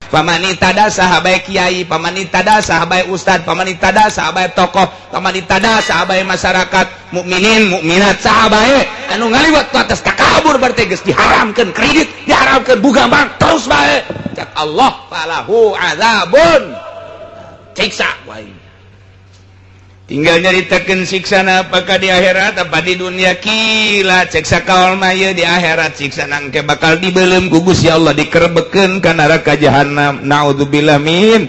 Faman i'tada, saha bae kiai, faman i'tada, saha bae ustad, faman i'tada, saha bae tokoh, faman i'tada, saha bae masyarakat mukminin mukminat, saha bae anu ngaliwat ku atas takabur, berarti geus diharamkeun kredit, diharamkeun bunga bank. Terus bae, cak Allah, falahu azabun, siksa wae. Tinggal nyaritakeun siksana, apakah di akhirat apa di dunia. Qila, cek sakaul mah di akhirat siksa nangke bakal dibelem ku Gusti Allah, dikerebekeun ka neraka jahanam, naudzubillah min.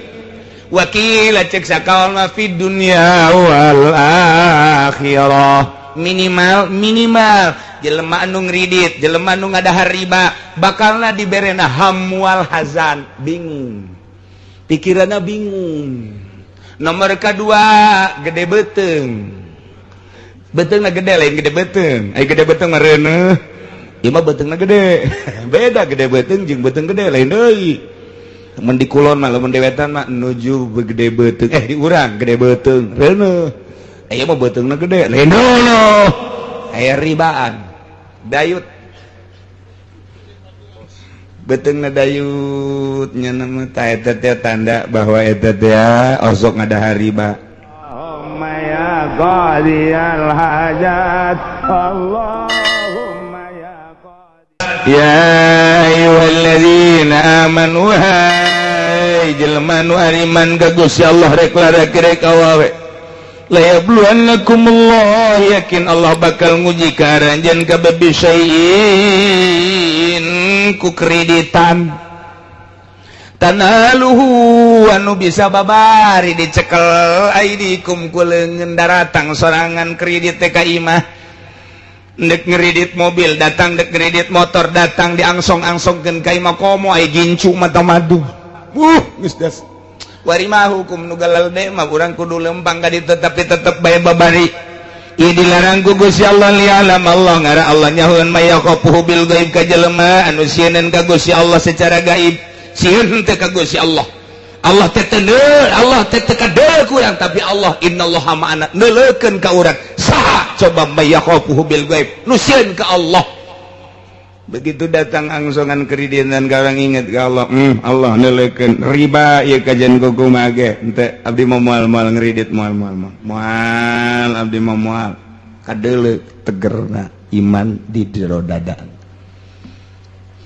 Wa qila, cek sakaul mah fid dunya wal akhirah. Minimal minimal jelema anu ngridit, jelema anu ngadahar riba, bakalna diberena hamwal hazan, bingung pikiranna, bingung. Nomor kedua, gede beteng, beteng gede, lain gede beteng. Ay, gede beteng marene ieu mah betengna gede, beda. Gede beteng jeung beteng gede lain deui. Mun di kulon mah, lamun di wetan mah nuju gede beteng, eh, di urang gede beteng reuneuh. Aya mah betengna gede, lain deui. Aya ribaan dayut, beteng dayut nya nama ta eta teh tanda bahwa eta teh osok ngadahar riba. Allahumma ya qadiyal hajat, Allahumma ya qadi. Ya ayyuhalladzina amanu, hai jelema nu ariman ka Gusti Allah, rek lalaki rek awewe, la yabluwannakumullah, yakin Allah bakal nguji ka aranjeun kabeh, bisyai'in, ku kreditan, tanaluhu, anu bisa babari dicekel, aidikum, ku leungeun. Daratang sorangan kredit teh ka imah, dek ngeridit mobil datang, dek ngeridit motor datang, diangsong-angsongkeun ka imah, komo ai gincu mata madu. Geus das wari mah hukum nu galelde mah urang kudu lempang ka ditu, tapi tetep bae babari. Ieu dilarang ku Gusti Allah. Li'alam Allah, ngara Allah nyahoeun, may yakhafuhu bil gaib, ka jelema anu sieun ka Gusti Allah secara gaib. Sieun teh ka Gusti Allah, Allah teh teu, Allah teh teu kadeuleu ku urang, tapi Allah innallaha ma'ana, neuleukeun ka urang. Saha coba may yakhafuhu bil gaib, nu sieun ka Allah? Begitu datang angsongan kreditan, orang inget ke Allah, Allah neuleukeun. Riba ieu kajian kumaha ge henteu, abdi mah moal, moal ngredit, moal, moal, moal, moal, abdi mah moal. Kadeuleu, tegerna iman di jero dada.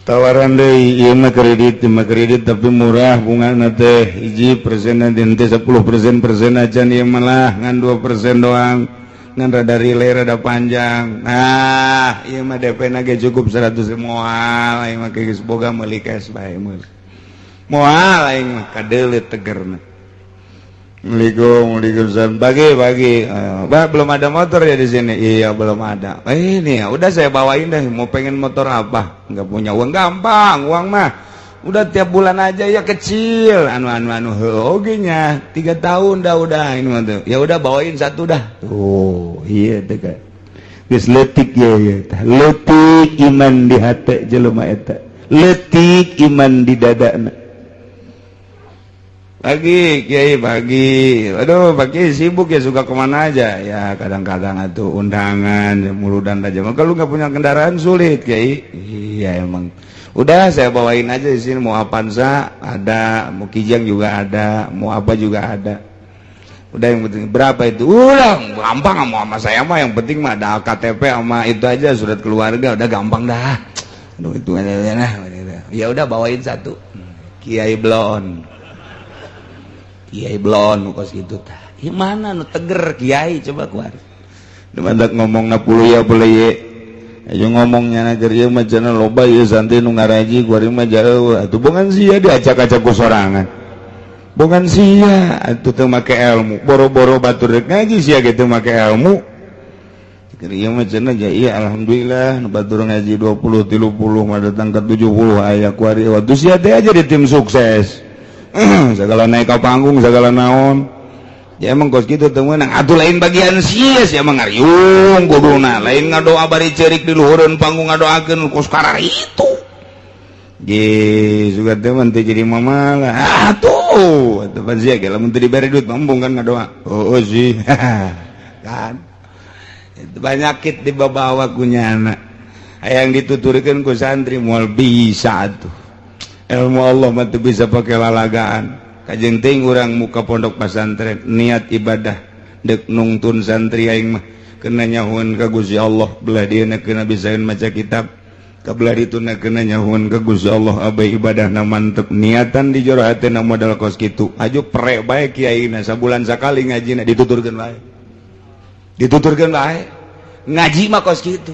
Tawaran deui, ieu mah kredit, ieu mah kredit tapi murah bungana teh, 1% teh 10% persen aja, ieu malah ngan 2% doang, ngan rada relay, rada panjang. Nah, ieu mah DP na ge cukup 100. Moal aing mah, geus boga, meuli cash bae, meuli. Moal aing mah. Kadeuleu, tegerna. Assalamualaikum, waalaikumsalam. Pagi, pagi. Pak, belum ada motor ya di sini? Iya, belum ada. Eh, ini ya, udah saya bawain deh. Mau pengen motor apa? Nggak punya uang, gampang, uang mah. Udah tiap bulan aja ya kecil. Anu anu anu, oke nya. 3 tahun dah udah ini mah tuh. Ya udah, bawain satu dah. Tuh, iya tuh kan. Geus leutik ya, ya. Leutik iman di hati jelema eta. Leutik iman di dadana. Pagi, Kiai, pagi. Aduh, pagi sibuk ya, suka kemana aja? Ya, kadang-kadang tuh undangan, muludan aja. Kalau nggak punya kendaraan sulit, Kiai. Iya emang. Udah saya bawain aja di sini, mau Avanza ada, mau Kijang juga ada, mau apa juga ada. Udah, yang penting berapa itu? Udah gampang, mau sama saya mah yang penting mah ada KTP sama itu aja, surat keluarga, udah gampang dah. Aduh, itu nah, ya udah bawain satu. Kiai Blon. Kiai Blon kos gitu tah. Mana nu teger kiai coba keluar. Mantak ngomong na puluh ya boleh ye. Ayo ngomongnya na ieu mah cenah loba ieu santri nu ngaraji, kuari mah jauh. Atuh bongan sia diacak-acak ku sorangan. Bongan sia atuh teu make ilmu. Boro-boro batur rek ngaji, sia ge teu make ilmu. Keur ieu mah cenah ja iya, alhamdulillah nu batur ngaji 20 30 mah datang ke 70 aya kuari. Waktu sia teh aja di tim sukses. Segala naik ke panggung, segala naon ya emang kos gitu teu meunang atuh. Lain bagian sia, sia mah ngariung kuduna, lain ngadoa bari ceurik di luhureun panggung, ngadoakeun kos karar itu ge suka teh mah teu jadi mama lah atuh. Atuh pan sia ge lamun teu dibere duit embung kan ngadoa. Oh, oh sih kan itu banyakit dibawa ku nyana, hayang dituturkeun ku santri moal bisa atuh. Ilmu Allah mah teu bisa pake lalagaan. Kajeng teuing urang muka pondok pesantren niat ibadah dek nungtun santri aing mah kena nyahuan ka Gusti Allah, belah dieuna kena bisaeun maca kitab, kabelah dituna kena nyahuan ka Gusti Allah, abai ibadahna mantep niatan di jero hatena modal kos kitu. Aju prek bae kiaina sabulan sakali ngajina dituturkeun bae. Dituturkeun bae. Ngaji mah kos kitu.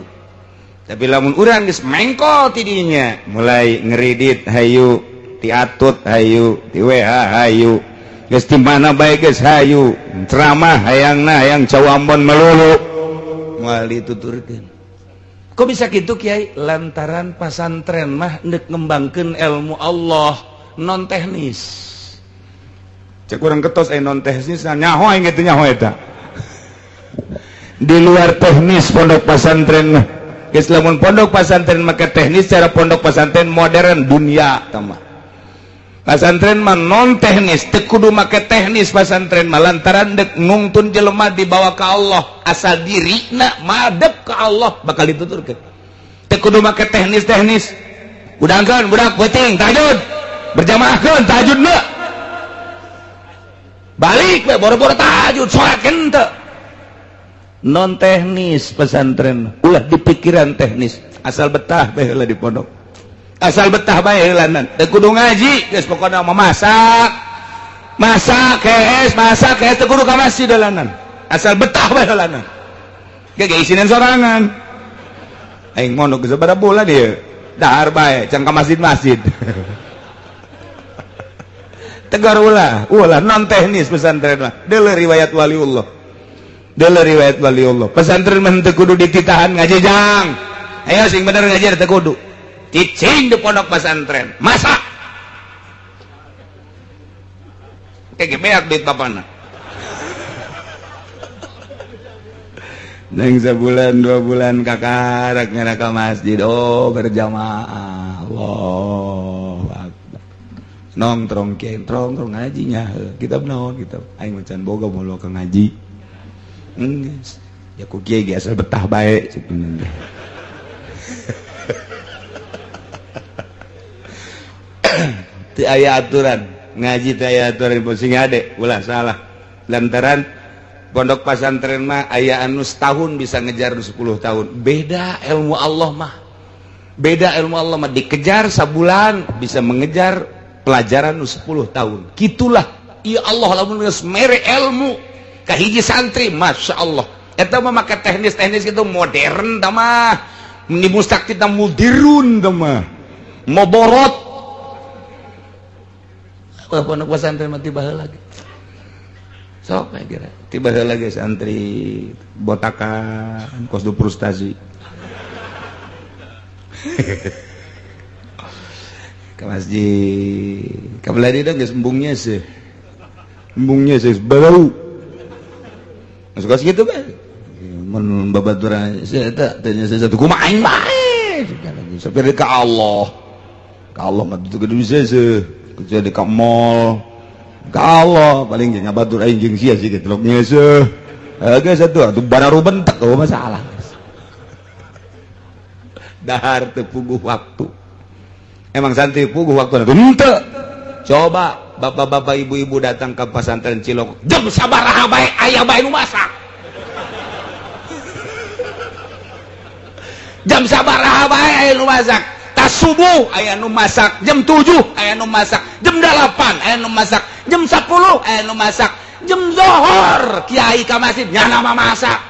Tapi lamun urang geus mengkol ti dinya, mulai ngeridit hayu, tiatut hayu, ti WA hayu, geus di mana bae geus hayu, ceramah hayangna hayang cau Ambon melulu, moal dituturkeun. Kok bisa gitu Kiai? Lantaran pasantren mah ndek ngembangkeun ilmu Allah non teknis. Cek urang ketos aya non teknis nyaho aing teh nyaho eta. Di luar teknis pondok pesantren mah. Geus lamun pondok pesantren make teknis, cara pondok pesantren modern dunia tah mah. Pesantren mah non teknis, teu kudu make teknis pesantren mah lantaran dek nungtun jelema dibawa ke Allah, asal dirina madep ke Allah bakal dituturkeun. Teu kudu make teknis-teknis. Udangkeun budak peuting tahajud. Berjamaahkeun tahajudna. Balik we boro-boro tahajud salat henteu. Non teknis pesantren, ulah dipikiran teknis, asal betah bae heula di pondok. Asal betah bae heulanan. Teu kudu ngaji, geus pokona mah masak. Masak kees, masak kees teu kudu ka masjid heulanan. Asal betah bae heulanan. Ge ge isinan sorangan. Aing mondok geus sabaraha bulan ieu. Dahar bae can ka masjid-masjid. Tegar ulah, ulah non teknis pesantren mah. Deuleu riwayat waliullah. Deuleu riwayat waliullah. Pesantren mah teu kudu dititahan ngaji jang. Ayo sing bener ngaji teu kudu. Cicing di pondok pesantren. Masak. Kayak beak duit bapana. Neng sebulan 2 bulan kakarak ngera ka masjid, oh berjamaah. Allahu akbar. Nongtrong kiai, nongtrong ngajinya. Kitab naon kitab? Aing macan boga moal ka ngaji. Geus. Ya ku kiai ge asal betah bae cek Teu aya aturan, ngaji teu aya aturan sing ade, ulah salah. Lantaran pondok pesantren mah aya anu setahun bisa ngejar 10 tahun. Beda ilmu Allah mah. Beda ilmu Allah mah dikejar sabulan bisa mengejar pelajaran 10 tahun. Gitulah ya Allah lamun geus mere ilmu ka hiji santri, Masya Allah. Eta mah make teknis-teknis itu modern tah mah. Ni mustak kita mudirun tah mah. Moborot. Wah, pondok pesantren mah tiba heula lagi. Sok kira tiba heula lagi santri botakan kos du frustasi. Ke masjid. Kabelah dieu geus embungnya sih. Embungnya sih bau. Masuk kos kitu bae. Mun babaturan eta teh satu kumaha aing bae. Sampai ka Allah. Ka Allah mah teu kudu bisa sih. Kecuali ka mall. Ka Allah paling jeung ngabatur aing jeung sia sih kitu seuh. Geus atuh atuh bararu bentek oh masalah. Dahar teu puguh waktu. Emang santri puguh waktu henteu. Coba bapak-bapak ibu-ibu datang ke pesantren Cilok jam sabaraha bae aya bae nu masak. Jam sabaraha bae aya nu masak. Tas subuh aya nu masak, jam 7 aya nu masak, jam 8 aya nu masak, jam 10 aya nu masak, jam zohor kiai ka masjid nyana mah masak.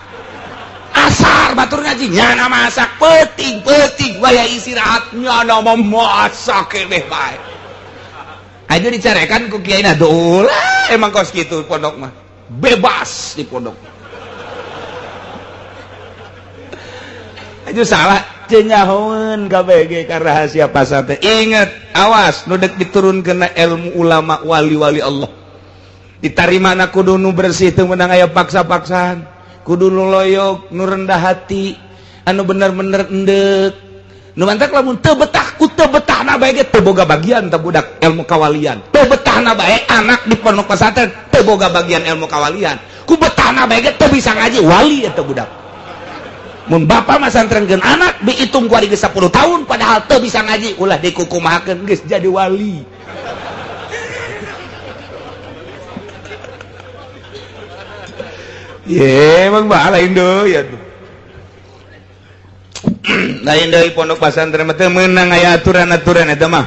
Asar batur ngaji nyana masak, peuting-peuting waya istirahat nyana mah masak keneh bae. Aja dicarekan ku kiai na dolah emang kos kitu pondok mah. Bebas di pondok. Aja salah cenyahoeun KBG ka rahasia pasar teh. Ingat, awas nu dek diturunkeun ilmu ulama wali-wali Allah. Ditarimana kudu nu bersih teu meunang aya paksa-paksaan. Kudu nu loyok, nu rendah hati, anu bener-bener endek. Nu mantak lamun teu betah ku teu betahna bae ge teu boga bagian teh budak ilmu kawalian. Teu betahna bae anak di pondok pesantren teu boga bagian ilmu kawalian. Ku betahna bae ge teu bisa ngaji wali eta budak. Mun bapak masantrenkeun anak dihitung ku ari geus 10 tahun padahal teu bisa ngaji, ulah dikukumahakeun geus jadi wali. Ye, emang bah lain deui atuh. Lain deui pondok pesantren mah teu meunang aya aturan-aturan eta mah.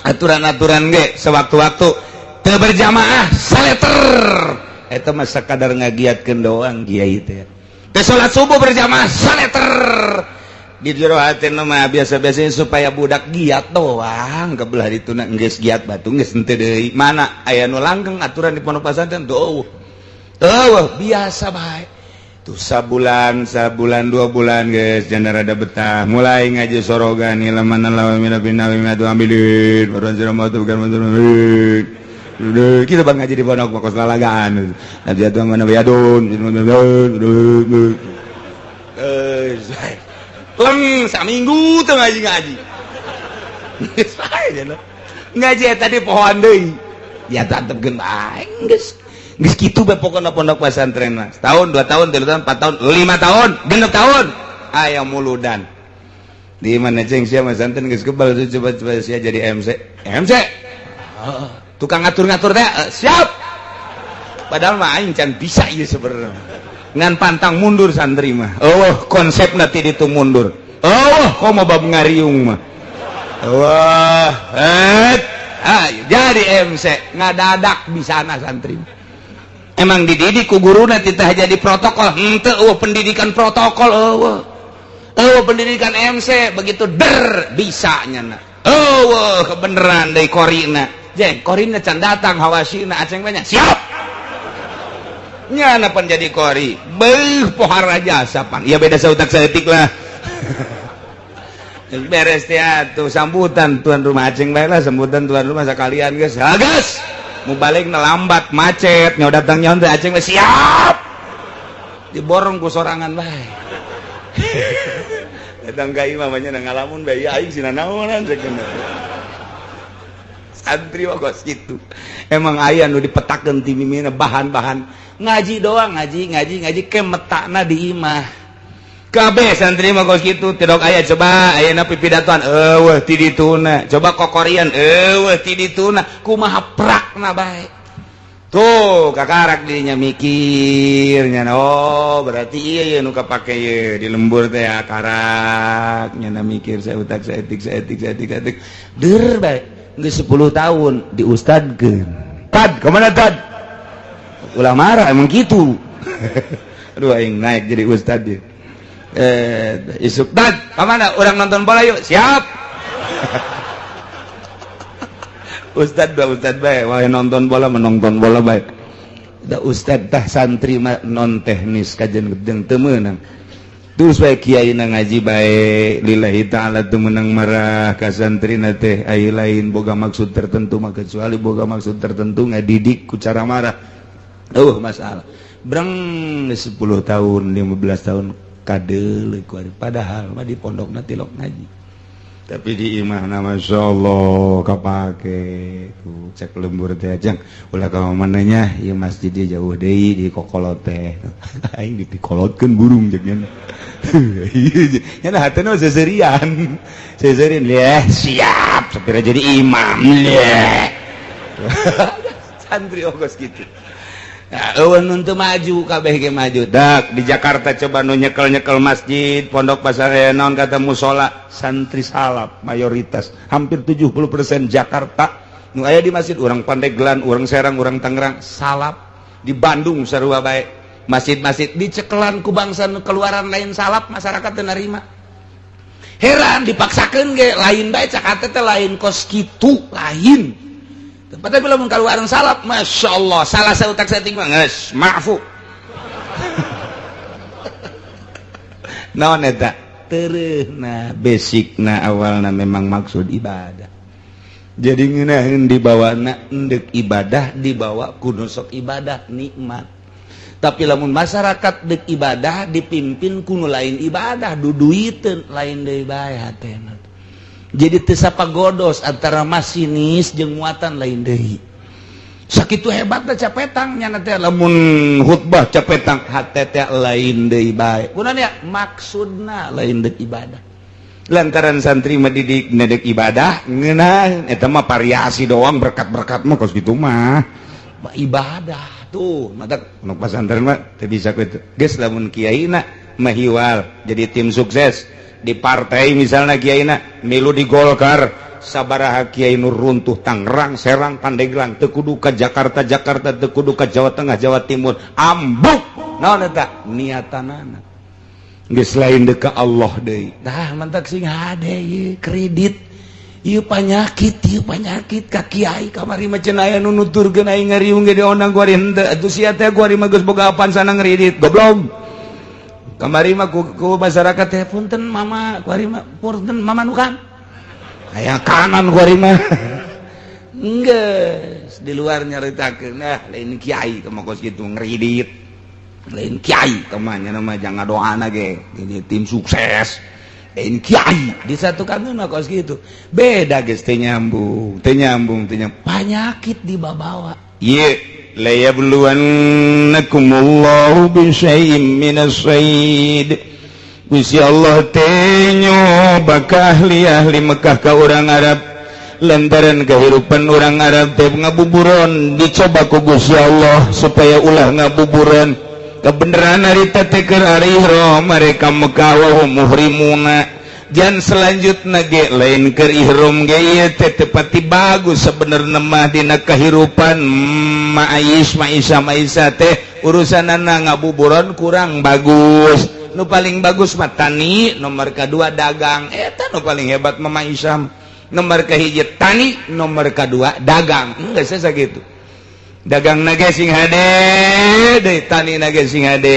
Aturan-aturan ge sewaktu-waktu teu berjamaah saleter. Eta mah sakadar ngagiatkeun doang kiai teh. Teu salat subuh berjamaah saleter. Di jero hatena mah biasa-biasanya supaya budak giat doang kebelah dituna geus giat batu geus henteu deui. Mana aya nu langgeng aturan di pondok pesantren tuh. Eueuh biasa bae. Tuh sabulan, sabulan 2 bulan geus jangan rada betah. Mulai ngaji sorogan ilaman lawan mina bina mina tu ambilin. Baruan sira mau tuh bukan kita bang ngaji di pondok kos lalagaan. Nanti atuh mana bayadun. Leng saminggu tuh ngaji-ngaji. Geus bae ngaji eta di pohoan deui. Ya tetepkeun bae geus. Geus kitu bae pokona pondok pesantren mah. Setahun, 2 tahun, 3 tahun, 4 tahun, 5 tahun, 6 tahun. Aya muludan. Di mana ceng sia masantren geus kebal coba-coba sia jadi MC. MC. Tukang ngatur-ngatur teh siap. Padahal mah aing can bisa ieu sebenarnya. Ngan pantang mundur santri mah. Eueuh konsepna ti ditu mundur. Eueuh komo bab ngariung mah. Wah, jadi MC ngadadak bisana santri. Emang dididik ku guruna titah jadi protokol. Henteu eueuh pendidikan protokol eueuh. Eueuh pendidikan MC begitu der bisa nyana. Eueuh kebeneran deui korina. Jeng korina can datang hawasina aceng banyak. Siap. Nyana pan jadi kori. Beuh pohara jasa pan. Ya beda sautak saeutik lah. Beres teh atuh sambutan tuan rumah aceng bae lah sambutan tuan rumah sakalian geus. Ha geus. Mau balik lambat macet nyawa datang nyawa teh aceng siap. Diborong ku sorangan bae. Datang ka imah mah nya ngalamun bae aing sina naonan cek. Santri mah kos kitu. Emang aya nu dipetakeun ti mimina bahan-bahan ngaji doang ngaji ngaji ngaji ke metakna di imah. Kabeh santri mah kos kitu tidok aya coba ayeuna pipidatoan eueuh ti dituna. Coba kokorian eueuh ti dituna kumaha prakna bae. Tuh kakarak dirinya mikir nya oh berarti iya ieu nu kapake ieu di lembur teh karak nya mikir saya utak saeutik saeutik saeutik saeutik deur bae. Geus 10 tahun diustadkeun. Tad, kemana tad? Ulah marah emang gitu. Aduh aing naik jadi ustad dia. Isuk tad, kemana? Orang nonton bola yuk. Siap. Ustad ba ustad bae, wah nonton bola menonton bola bae. Da ustad tah santri mah non teknis kajian gedeng teu meunang. Terus bae kiai na ngaji bae lillahi ta'ala teu meunang marah ka santrina teh ai lain boga maksud tertentu mah kecuali boga maksud tertentu ngadidik ku cara marah. Eueuh masalah. Breng 10 tahun 15 tahun kadeuleuh ku ari padahal mah di pondokna tilok ngaji. Tapi di imahna masyaallah kapake tuh cek lembur teh ajang ulah ka mana nya ieu masjid dia jauh deui di kokolot teh aing dikolotkeun burung jeung nya. Nya hatena seserian. Seserian leh siap sapira jadi imam leh. Santri ogos kitu. Nah, eueuh nu teu maju kabeh ge maju. Dak di Jakarta coba nu nyekel-nyekel masjid, pondok pasar naon kata musola, santri salaf mayoritas hampir 70% Jakarta nu aya di masjid urang Pandeglang, urang Serang, urang Tangerang salaf. Di Bandung sarua bae. Masjid-masjid dicekelan ku bangsa nu keluaran lain salaf masyarakat teu narima. Heran dipaksakeun ge lain bae cak teh lain kos kitu lain. Tempatnya bila keluaran salaf, masya Allah, salah sautak saeutik mah geus maafu. Naon eta? Tereuhna basicna awalna memang maksud ibadah. Jadi ngeunaheun dibawana endek ibadah dibawa ku nu sok ibadah nikmat. Tapi lamun masyarakat dek ibadah dipimpin ku nu lain ibadah duduiteun lain deui bae hatena. Jadi teu sapagodos antara masinis jeung muatan lain deui. Sakitu hebatna capetang nyana teh, lamun khutbah capetang hate teh lain deui bae. Kunaon ya? Maksudna lain deui ibadah. Lantaran santri mah didik nedek ibadah ngeunah, eta mah variasi doang, berkat-berkat mah kos kitu mah. Ibadah tuh mata nu pasantren mah teu bisa kitu. Geus, lamun kiaina mahiwal jadi tim sukses di partai, misalnya kiaina milu di Golkar, sabaraha kiai nu runtuh Tangerang, Serang, Pandeglang, teu kudu ka Jakarta, Jakarta teu kudu ka Jawa Tengah, Jawa Timur, ambuk. Naon eta niatanana? Geus lain deuk ka Allah deui. Tah, mantak sing hade ieu kredit, ieu panyakit, ieu panyakit ka kiai. Kamari mah cenah aya nu nuturkeun aing ngariung ge diondang ku ari henteu atuh. Sia teh ku ari mah geus boga Avanza ngredit, goblok. Kamari mah ku masyarakat teh, "Punten mama," ku ari mah, "Punten mama nu kan aya kanan," ku ari mah. Geus di luar nyaritakeun, nah, lain kiai kumaha kos kitu ngredit, lain kiai kemana nama jangan doana ge jadi tim sukses, lain kiai disatukan mah kos gitu. Beda, geus teu nyambung, teu nyambung, teu nyambung, panyakit dibawa. Ieu la yabluwannakumullahu bi syai'in minas sayd. Gusti Allah teh nyoba ka ahli-ahli Mekah, ka urang Arab, lantaran kehidupan orang Arab teh ngabuburon. Dicoba ku Gusti Allah supaya ulah ngabuburon. Kebenaran harita teh keur ari ihram mereka Mekah, wa hum muhrimuna. Jan selanjutna ge lain keur ihram ge, ieu teh teu pati bagus sebenarnya mah dina kehidupan ma'ais ma'isa ma'isa teh urusanana ngabuburon kurang bagus. Nu paling bagus mah tani, nomor kedua dagang. Eta nu paling hebat mah ma'isam, nomor kahiji tani, nomor kedua dagang. Enggak saya gitu, dagang nage sing hade deui, tani nage sing hade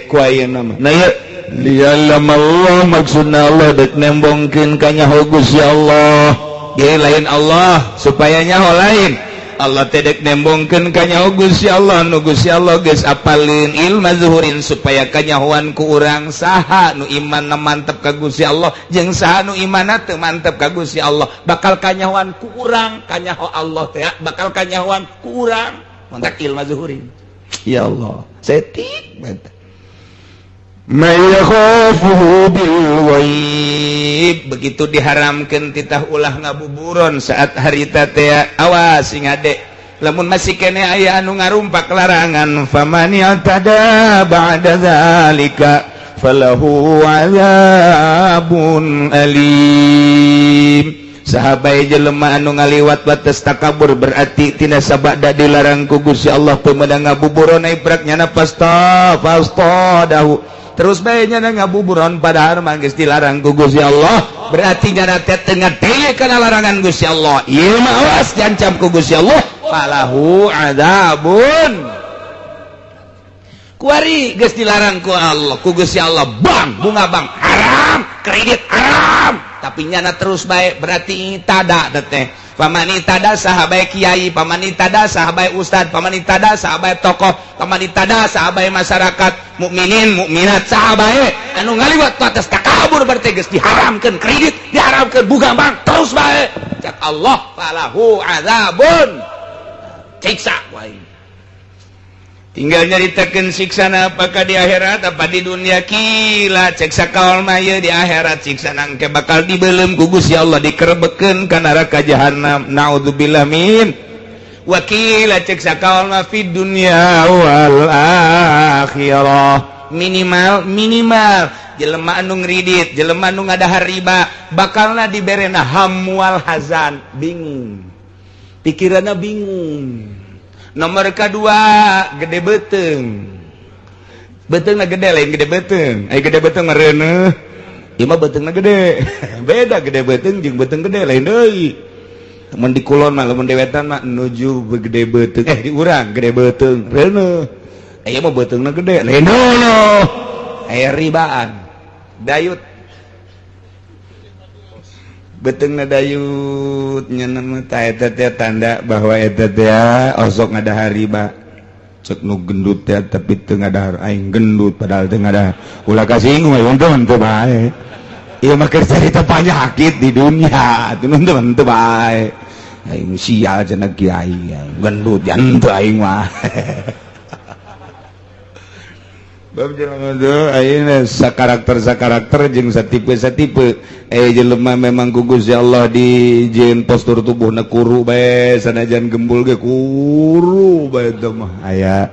ku ayeuna mah. Nah, ieu Liyalam Allah, maksudna Allah dek nembongkeun kanyaho Gusti Allah. Ge lain Allah supaya nyaho, lain Allah teh dek nembongkeun kanyaho Gusti Allah nu Gusti Allah geus apalin ilma zuhurin, supaya kanyahoan ku urang saha nu imanna mantep ka Gusti Allah jeung saha nu imanna teu mantep ka Gusti Allah. Bakal kanyahoan ku urang kanyaho Allah teh, bakal kanyahoan ku urang mantak ilma zuhurin. Ya Allah, setik mantap. May yakhafuhu bil ghaib. Begitu diharamkan titah ulah ngabuburon saat harita teh, awas sing ade, lamun masih kene aya anu ngarumpak larangan, faman i'tada ba'da zalika falahu azabun alim. Sahabat, jelema anu ngaliwat batas takabur, berarti tina sabada dilarang ku Gusti Allah teu meunang ngabuburon, iprak nyana pasta dahu terus bae nyana ngabuburon, padahal mah geus dilarang ku Gusti Allah, berarti nyana teh teu ngadenge kana larangan Gusti Allah. Ieu mah awas, diancam ku Gusti Allah, falahu adzabun. Kuari geus dilarang ku Allah, ku Gusti Allah, bang bunga bang haram, kredit haram, tapi nyana terus bae, berarti tada teh. Faman i'tada, saha bae kiai, faman i'tada, saha bae ustad, faman i'tada, saha bae tokoh, faman i'tada, saha bae masyarakat mukminin mukminat, saha bae anu ngaliwat atas takabur, berarti geus diharamkeun kredit, diharamkeun bunga bank, terus bae, cak Allah falahu azabun, siksa wae. Tinggal nyaritakeun siksana, apakah di akhirat apa di dunia. Qila, cek sakaol mah ieu di akhirat siksa nangke bakal dibelem ku Gusti Allah, dikerebekeun ka neraka jahanam, naudzubillah min. Wa qila, cek sakaol mah fid dunya wal akhirah. Minimal minimal jelema anu ngridit, jelema anu ngadahar riba, bakalna diberena hamwal hazan, bingung pikiranna, bingung. Nomor kedua, gede beteng, beteng gede, lain gede beteng. Ay, gede beteng mereneh, ieu mah betengna gede. Beda gede beteng jeung beteng gede, lain deui. Mun di kulon mah, lamun di wetan mah nuju gede beteng, eh, di urang gede beteng reuneuh, aya mah betengna gede, lain deui. Aya ribaan dayut, betengna dayut, nya mah eta teh tanda bahwa eta teh osok ngadahar riba. Cek nu gendut teh, tapi teu ngadahar, aing gendut padahal teu ngadahar. Ulah kasinggung, aya teman teu bae. Ieu mah keur carita penyakit di dunia atuh, teman teu bae. Aing sial cenah kiai gendut jantu aing mah. Bab jelema teh ayeuna sakarakter sakarakter jeung satipe satipe. Jelema memang ku Gusti Allah dijieun postur tubuhna kuru bae, sanajan gembul ge kuru bae teh mah aya.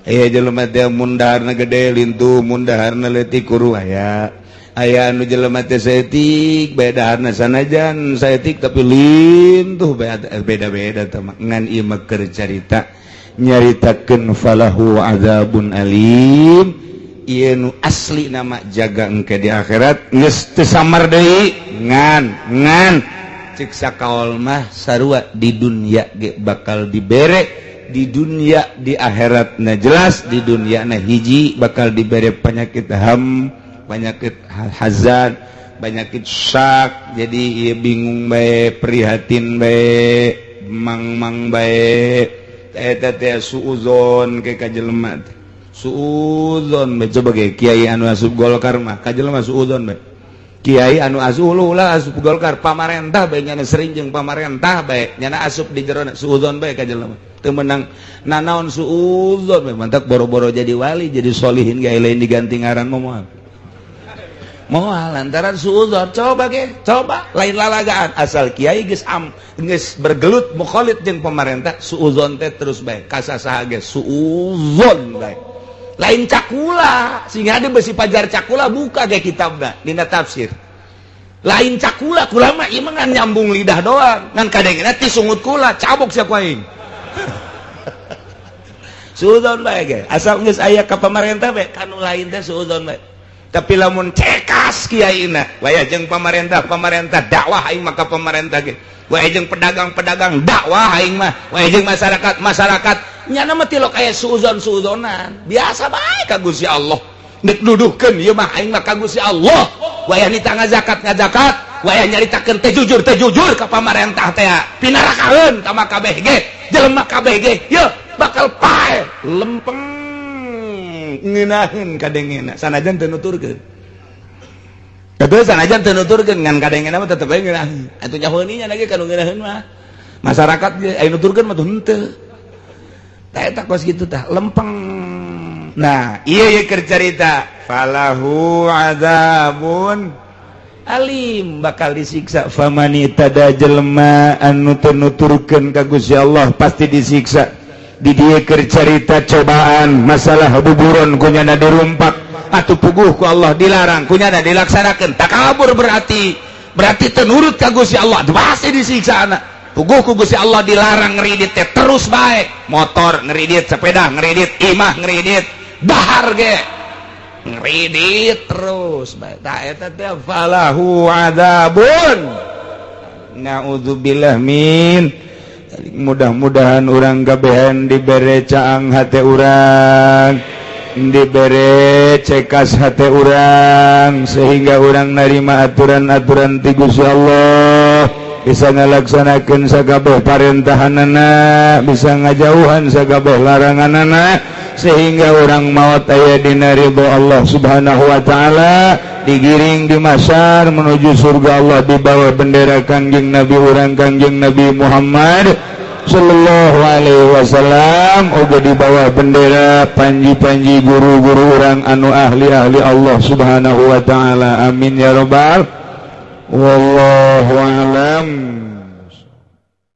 Aya jelema teh mun daharna gede lintuh, mun daharna leutik kuru aya. Aya anu jelema teh saeutik bae daharna, sanajan saeutik tapi lintuh bae, beda-beda teh mah. Ngan ieu mah keur carita nyaritakeun falahu azabun alim. Ieu nu asli nama jaga engke di akhirat geus teu samar deui, ngan ngan cek sakaol mah sarua di dunia ge bakal dibere di dunia, di akhirat na jelas. Di dunia na hiji bakal dibere penyakit ham, penyakit hazan, penyakit syak. Jadi ieu bingung bae, prihatin bae, mang-mang bae. Eta teh suuzon ke ka jelema teh, suuzon bae. Coba ge kiai anu asup Golkar mah ka jelema suuzon bae. Kiai anu asup lah asup Golkar, pamarentah bae, nyana sering jeung pamarentah bae, nyana asup di jero suuzon bae ka jelema, teu meunang nanaon, suuzon bae. Mantak boro-boro jadi wali, jadi solihin ge lain diganti ngaran mah moal moal lantaran suuzon. Coba ge, coba lain lalagaan, asal kiai geus am geus bergelut mukhalid jeung pemerintah, suuzon teh terus bae ka sasaha ge suuzon bae. Lain cakula sehingga ada besi pajar cakula, buka ge kitabna dina tafsir. Lain cakula, kula mah ieu mah ngan nyambung lidah doang, ngan kadengena ti sungut kula cabok sia ku aing. Suuzon bae ge asal geus aya ka pamarentah bae, kanu lain teh suuzon bae. Tapi lamun cekas kiaina waya jeung pamarentah pamarentah, dakwah aing mah ka pamarentah ge, waya jeung pedagang-pedagang, dakwah aing mah, waya jeung masyarakat masyarakat, nyana mah tilok aya suuzon suuzonan biasa bae ka Gusti Allah. Nek nuduhkeun ieu mah aing mah ka Gusti Allah. Waya nita ngazakat ngazakat, waya nyaritakeun teh jujur teh jujur ka pamarentah teh, pinarakaeun tama kabeh ge, jelema kabeh ge yeuh bakal pae lempeng ngeunaheun kadengena sanajan teu nuturkeun. Katuh sanajan teu nuturkeun, ngan kadengena mah tetep bae ngeunaheun. Atuh nyahoeun nya lagi kanu ngeunaheun mah masyarakat ge, aya nuturkeun mah tuh henteu. Tah eta kos kitu tah lempeng. Nah, ieu ye keur carita falahu azabun alim, bakal disiksa. Famani tada jelema anu teu nuturkeun ka Gusti Allah pasti disiksa. Di dieu keur carita cobaan masalah buburon, kunyana dirumpak atuh puguh ku Allah dilarang, kunyana dilaksanakeun. Takabur berarti berarti teu nurut ka Gusti Allah, pasti disiksa anak. Puguh ku Gusti Allah dilarang ngeridit teh terus bae, motor ngeridit, sepeda ngeridit, imah ngeridit, dahar ge ngeridit terus bae. Tah eta teh falahu adzabun, naudzubillah min. Mudah-mudahan urang kabehan dibere caang hate urang, dibere cekas hate urang, sehingga urang narima aturan-aturan ti Gusti Allah, bisa ngalaksanakeun sakabeh parentahanana, bisa ngajauhan sakabeh laranganana, sehingga urang maot aya dina ridho Allah Subhanahu wa taala, digiring di mahsyar menuju surga Allah di bawah bendera Kangjeng Nabi urang, Kangjeng Nabi Muhammad Sallallahu Alaihi Wasallam, oge di bawah bendera panji-panji guru-guru urang anu ahli-ahli Allah Subhanahu wa taala. Amin ya robbal. Wallahu alam.